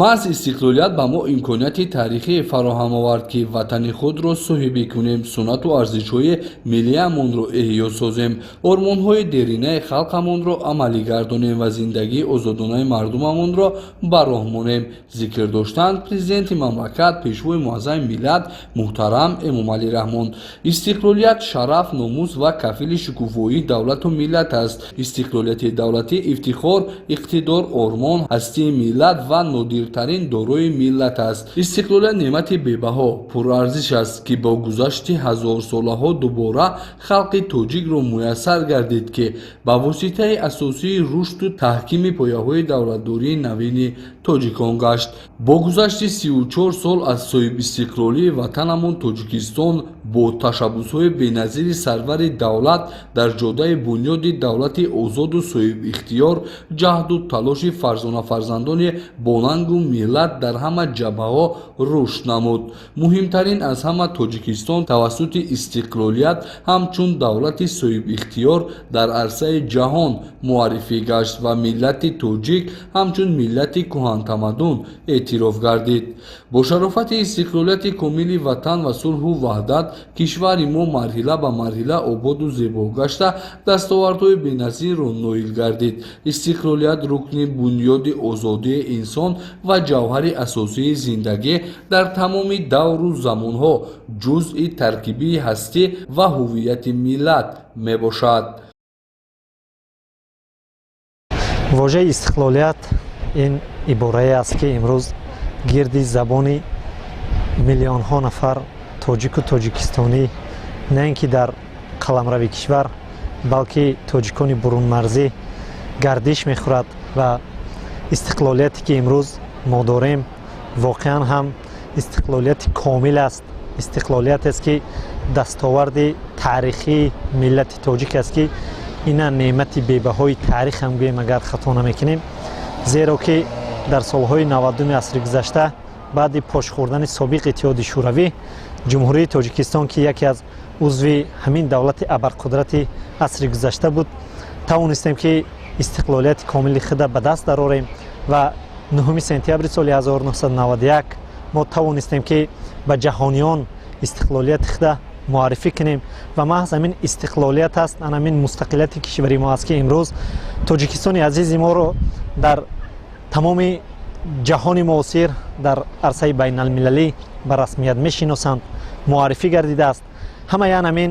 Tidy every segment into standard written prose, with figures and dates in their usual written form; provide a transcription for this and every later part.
Маҳз истиқлолият ба мо имконияти таърихӣ фароҳам овард, ки ватани худро соҳибӣ кунем, суннату арзишҳои миллиамонро эҳё созем, ормонҳои деринаи халқамонро амалӣ гардонем ва зиндагии озодонаи мардумамонро ба роҳ монем, зикр доштанд президенти мамлакат, пешвои муаззами миллат муҳтарам Эмомалӣ Раҳмон. Истиқлолият шараф, номус ва кафили шукуфоии давлату миллат аст. Истиқлолияти давлатӣ ифтихор, иқтидор, ормон, ҳастии миллат ва нодиртарин дорои миллат аст. Истиқлолият неъмати бебаҳо, пурарзиш аст, ки бо гузашти ҳазорсолаҳо дубора халқи тоҷикро муяссар гардид, ки ба воситаи асосии рушду таҳкими пояҳои давлатдории навини тоҷикон гашт. Бо гузашти 34 сол аз соҳибистиқлолии ватанамон Тоҷикистон, бо ташаббусҳои беназири сарвари давлат дар ҷодаи бунёди давлати озоду соҳибихтиёр, ҷаҳду талоши фарзонафарзандони бонангу миллат дар ҳама ҷабҳаҳо рушд намуд. Муҳимтарин аз ҳама, Тоҷикистон тавассути истиқлолият ҳамчун давлати соҳибихтиёр дар арсаи ҷаҳон муаррифӣ гашт ва миллати тоҷик ҳамчун миллати кӯҳантамаддун эътироф гардид. Бо шарофати истиқлолияти комили ватан ва сулҳу ваҳдат кишвари мо марҳила ба марҳила ободу зебо гашта, дастовардҳои беназирро ноил гардид. Истиқлолият рукни бунёди озодии инсон ва ҷавҳари асосии зиндагӣ дар тамоми давру замонҳо, ҷузъи таркибии ҳастӣ ва ҳуввияти миллат мебошад. Вожаи истиқлолият ин иборае аст, ки имрӯз гирди забони миллионҳо нафар тоҷику тоҷикистонӣ, на ин ки дар қаламрави кишвар, балки тоҷикони бурунмарзӣ гардиш мехӯрад. Ва истиқлолияте ки имрӯз мо дорем, воқеан ҳам истиқлолияти комил аст, истиқлолиятест, ки дастоварди таърихии миллати тоҷик аст, ки ина неъмати бебаҳои таърих ҳам гӯем, агар хато намекунем, зеро ки дар солҳои 90-уми асри гузашта, баъди пош хӯрдани собиқ Иттиҳоди Шӯравӣ, Ҷумҳурии Тоҷикистон, ки яке аз узви ҳамин давлати абарқудрати асри гузашта буд, тавонистем, ки истиқлолияти комили худа ба даст дарорем. Ва 9 сентябри соли 1991 мо тавонистем, ки ба ҷаҳониён истиқлолияти худа муаррифӣ кунем. Ва маҳз ҳамин истиқлолият аст, ан ҳамин мустақилияти кишвари мо аст, ки имрӯз Тоҷикистони азизи моро дар тамоми ҷаҳони муосир, дар арсаи байналмилалӣ ба расмият мешиносанд, муаррифӣ гардидааст. Ҳамаи ан ҳамин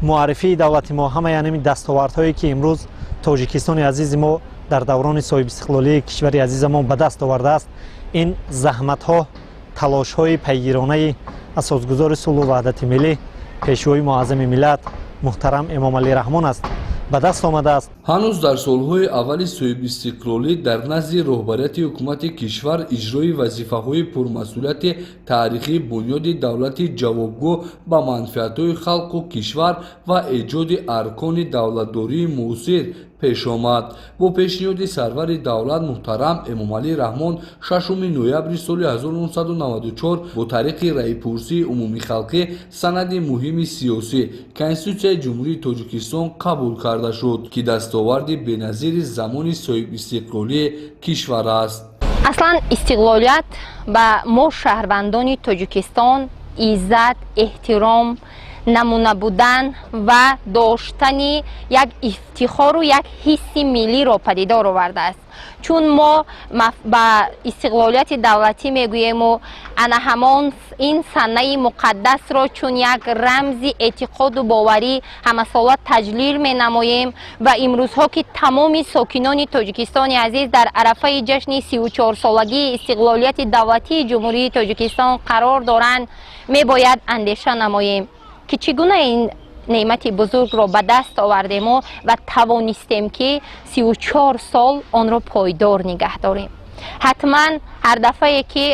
муаррифии давлати мо, ҳамаи ан ҳамин дастовардҳое, ки имрӯз Тоҷикистони азизи мо дар даврони соҳибистиқлолии кишвари азизамон ба даст овардааст, ин заҳматҳо, талошҳои пайгиронаи асосгузори сулҳу ваҳдати миллӣ, пешвои муаззами миллат муҳтарам Эмомалӣ Раҳмон аст, ба даст омадааст. Ҳанӯз дар солҳои аввали соҳибистиқлолӣ дар назди роҳбарияти ҳукумати кишвар иҷрои вазифаҳои пурмасъулияти таърихии бунёди давлати ҷавобгӯ ба манфиатҳои халқу кишвар ва эҷоди аркони давлатдории муосир пеш омад. Бо пешниҳоди сарвари давлат муҳтарам Эмомалӣ Раҳмон 6 ноябри соли 1994 бо тариқи раъйпурсии умумихалқӣ санади муҳими сиёсӣ, Конститутсияи Ҷумҳурии Тоҷикистон қабул карда шуд, ки дастоварди беназири замони соҳибистиқлолии кишвар аст. Аслан истиқлолият ба мо, шаҳрвандони Тоҷикистон, иззат, эҳтиром, намуна будан ва доштани як ифтихору як ҳисси миллиро падидор овардааст. Чун мо ба истиқлолияти давлатӣ мегӯему, ана ҳамон ин санаи муқаддасро чун як рамзи эътиқоду боварӣ ҳамасола таҷлил менамоем. Ва имрӯзҳо, ки тамоми сокинони Тоҷикистони азиз дар арафаи ҷашни 34-солагии истиқлолияти давлатии Ҷумҳурии Тоҷикистон қарор доранд, мебояд андеша намоем, ки чӣ гуна ин неъмати бузургро ба даст овардему ва тавонистем, ки 34 сол онро пойдор нигаҳ дорем. Ҳатман ҳар дафъае, ки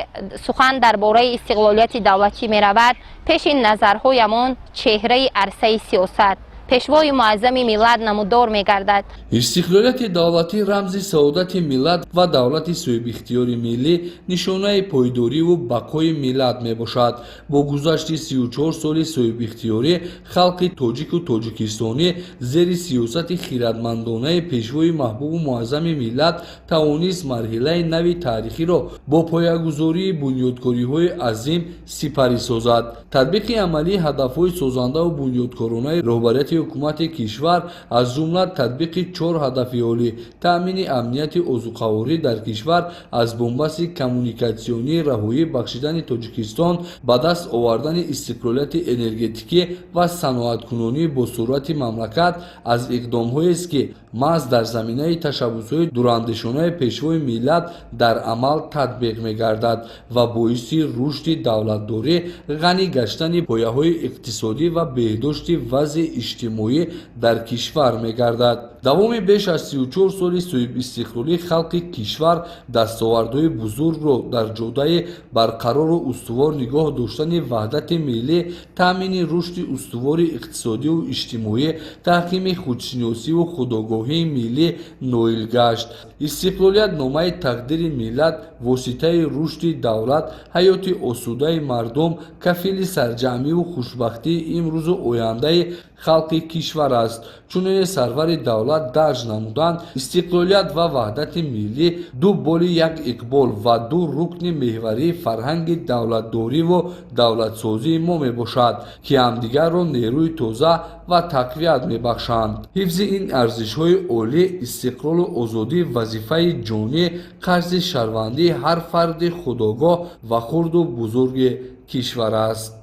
сухан дар бораи истиқлолияти давлатӣ меравад, пеши назарҳоямон чеҳраи арсаи сиёсат, Пешвои Муаззами миллат намудор мегардад. Истиқлолияти давлатӣ рамзи саодати миллат ва давлати соҳибихтиёри миллӣ, нишонаи пойдориву бақои миллат мебошад. Бо гузашти 34 соли соҳибихтиёрӣ халқи тоҷику тоҷикистонӣ зери сиёсати хиратмандонаи Пешвои маҳбубу муаззами миллат тавонист марҳилаи нави таърихиро бо поягузории бунёдкориҳои азим сипарӣ созад. Татбиқи амалии ҳадафҳои созандаву бунёдкоронаи роҳбарияти ҳукумати кишвар, аз ҷумла татбиқи чор ҳадафи олӣ: таъмини амнияти озуқаворӣ дар кишвар, аз бунбасти коммуникатсионӣ раҳоӣ бахшидани Тоҷикистон, ба даст овардани истиқлолияти энергетикӣ ва саноаткунонии босуръати мамлакат, аз иқдомҳоест, ки маҳз дар заминаи ташаббусҳои дурандешонаи Пешвои миллат дар амал татбиқ мегардад ва боиси рушди давлатдорӣ, ғанӣ гаштани пояҳои иқтисодӣ ва беҳдошти вазъи иҷтимоӣ дар кишвар мегардад. Давоми беш аз 34 соли соҳибистиқлолӣ халқи кишвар дастовардҳои бузургро дар ҷодаи барқарору устувор нигоҳ доштани ваҳдати миллӣ, таъмини рушди устувори иқтисодиву иҷтимоӣ, таҳкими худшиносиву худогоҳии миллӣ ноил гашт. Истиқлолият номаи тақдири миллат, воситаи рушди давлат, ҳаёти осудаи мардум, кафили сарҷамъиву хушбахтии имрӯзу ояндаи халқи кишвар аст. Чуноне сарвари давлат дарҷ намуданд, истиқлолият ва ваҳдати миллӣ ду боли як иқбол ва ду рукни меҳварии фарҳанги давлатдориву давлатсозии мо мебошад, ки ҳамдигарро нерӯи тоза ва тақвият мебахшанд. Ҳифзи ин арзишҳои олӣ, истиқлолу озодӣ, вазифаи ҷонӣ, қарзи шаҳрвандии ҳар фарди худогоҳ ва хурду бузурги кишвар аст.